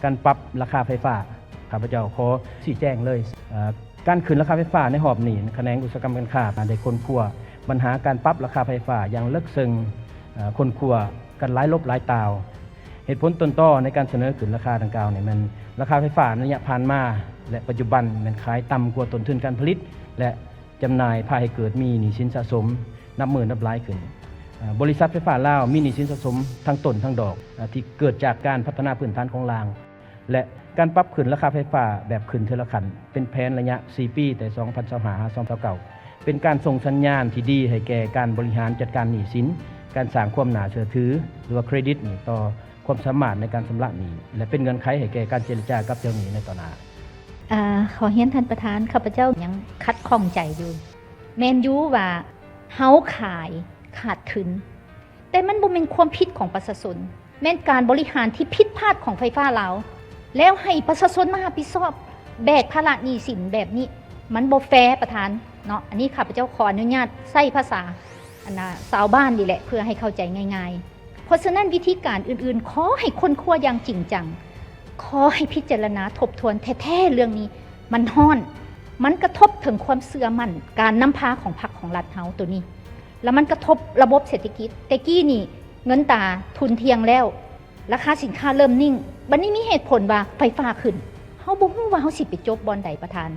ການປັບລາຄາໄຟຟ້າ ຂ້າພະເຈົ້າຂໍຊີ້ແຈງເລີຍ ເອີ ການຂຶ້ນລາຄາໄຟຟ້າໃນຮອບນີ້ ຂະແໜງອຸດສາຫະກຳການຄ້າໄດ້ຄົ້ນຄວ້າບັນຫາການປັບລາຄາໄຟຟ້າຢ່າງເລິກເຊິ່ງ, ເອີ ຄົ້ນຄວ້າກັນຫຼາຍລົບຫຼາຍຕ່າວ. ເຫດຜົນຕົ້ນຕໍໃນການສະເໜີຂຶ້ນລາຄາດັ່ງກ່າວນີ້ແມ່ນ ລາຄາໄຟຟ້າໃນໄລຍະຜ່ານມາ ແລະ ປັດຈຸບັນແມ່ນຂາຍຕ່ຳກວ່າຕົ້ນທຶນການຜະລິດ ແລະ ຈຳໜ່າຍ ພາໃຫ້ເກີດມີໜີ້ສິນສະສົມນັບມື້ນັບຫຼາຍຂຶ້ນ. ເອີ ບໍລິສັດໄຟຟ້າລາວມີໜີ້ສິນສະສົມທັງຕົ້ນທັງດອກ ເອີ ທີ່ເກີດຈາກການພັດທະນາພື້ນຖານຂອງລາງ ແລະ ການປັບຂຶ້ນລາຄາໄຟຟ້າແບບຂຶ້ນເທື່ອລະຂັ້ນ ເປັນແຜນໄລຍະສີ່ປີ ແຕ່ສອງພັນຊາວຫ້າ ຫາ ສອງພັນຊາວເກົ້າ ເປັນການສົ່ງສັນຍານທີ່ດີໃຫ້ແກ່ການບໍລິຫານຈັດການໜີ້ສິນ, ການສ້າງຄວາມໜ້າເຊື່ອຖື ຫຼືວ່າເຄຣດິດນີ້ຕໍ່ຄວາມສາມາດໃນການຊຳລະໜີ້ ແລະ ເປັນເງື່ອນໄຂໃຫ້ແກ່ການເຈລະຈາກັບເຈົ້າໜີ້ໃນຕໍ່ໜ້າ. ອາ ຂໍຮຽນທ່ານປະທານ, ຂ້າພະເຈົ້າຍັງຂັດຂ້ອງໃຈຢູ່. ແມ່ນຢູ່ວ່າເຮົາຂາຍຂາດທຶນ, ແຕ່ມັນບໍ່ແມ່ນຄວາມຜິດຂອງປະຊາຊົນ, ແມ່ນການບໍລິຫານທີ່ຜິດພາດຂອງໄຟຟ້າລາວ, ແລ້ວໃຫ້ປະຊາຊົນມາຮັບຜິດຊອບ ແບກພາລະໜີ້ສິນແບບນີ້ ມັນບໍ່ແຟປະທານເນາະ. ອັນນີ້ຂ້າພະເຈົ້າຂໍອະນຸຍາດໃຊ້ພາສາ ອັນນ່າ ຊາວບ້ານນີ້ແຫຼະ ເພື່ອໃຫ້ເຂົ້າໃຈງ່າຍໆ. ເພາະສະນັ້ນ ວິທີການອື່ນໆ ຂໍໃຫ້ຄົ້ນຄວ້າຢ່າງຈິງຈັງ, ຂໍໃຫ້ພິຈາລະນາທົບທວນແທ້ໆ ເລື່ອງນີ້ມັນຮ້ອນ, ມັນກະທົບເຖິງຄວາມເຊື່ອໝັ້ນການນຳພາຂອງພັກຂອງລັດເຮົາໂຕນີ້ ແລ້ວມັນກະທົບລະບົບເສດຖະກິດ. ແຕ່ກີ້ນີ້ເງິນຕາທຸ່ນທ່ຽງແລ້ວ, ລາຄາສິນຄ້າເລີ່ມນິ່ງ, ບັດນີ້ມີເຫດຜົນວ່າໄຟຟ້າຂຶ້ນ, ເຮົາບໍ່ຮູ້ວ່າເຮົາຊິໄປຈົບບ່ອນໃດປະທານ.